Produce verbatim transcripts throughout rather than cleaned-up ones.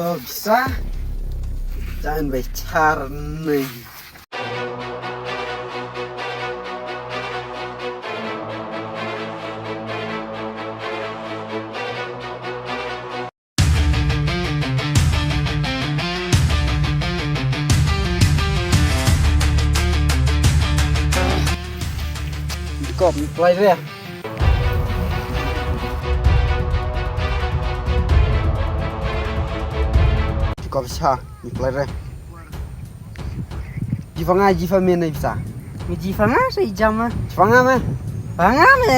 Bisa. Jangan bicara nih. Kop, play re. Kop sa, ni play re. Jifa nga, jifa me na bisa. Me jifa nga sa ijama. Jifa nga me. Panga me,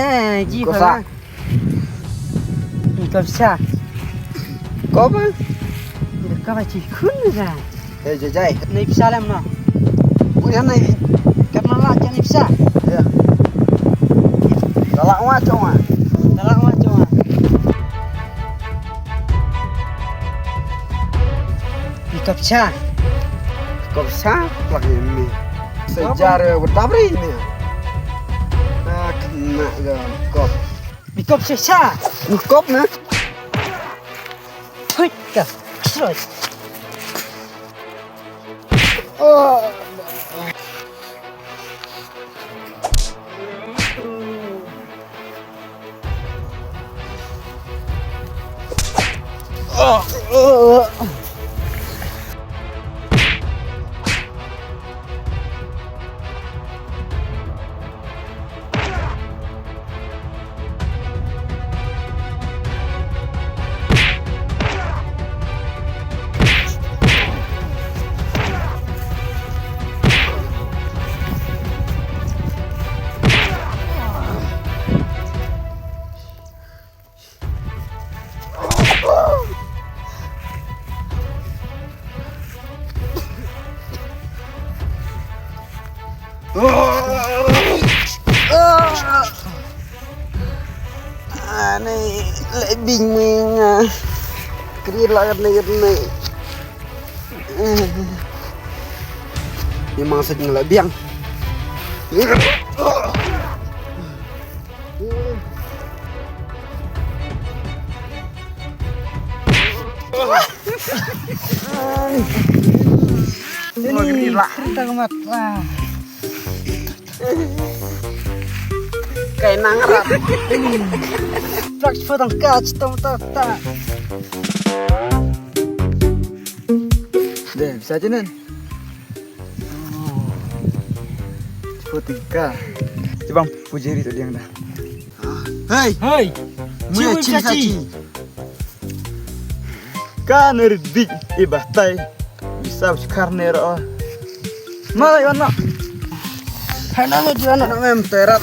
jifa nga. Kosa. Ni kop sa. Ni kop sa. Ni kop sa ci khun sa. Eh, jajai. Nai pisa lam na. Uya nai. Kat na la jan pisa. Ya. Dalam wa cuma. Dalam wa cuma. Ni kop sa. Kop sa plak ni. Sejar ya bedabri ni. Ah, kena ga kop. Bikop shisha. Bikop na. Hui ka. Sroi. Oh. Ani le bing ming. Kri la ne ne. Ni mang sek ngela biang. Ini cerita kemat lah. Kai nang rap. Prak sepotong kac tong tak tak. Deh, bisa aja nen. Sepotong kac. Coba pujeri tu dia dah. Hei! Hei! Muya cing sa cing. Ka ne rit bit i batai. Bisa bishkar ne ro. Ma la yon na. Hana me jana na mem terat.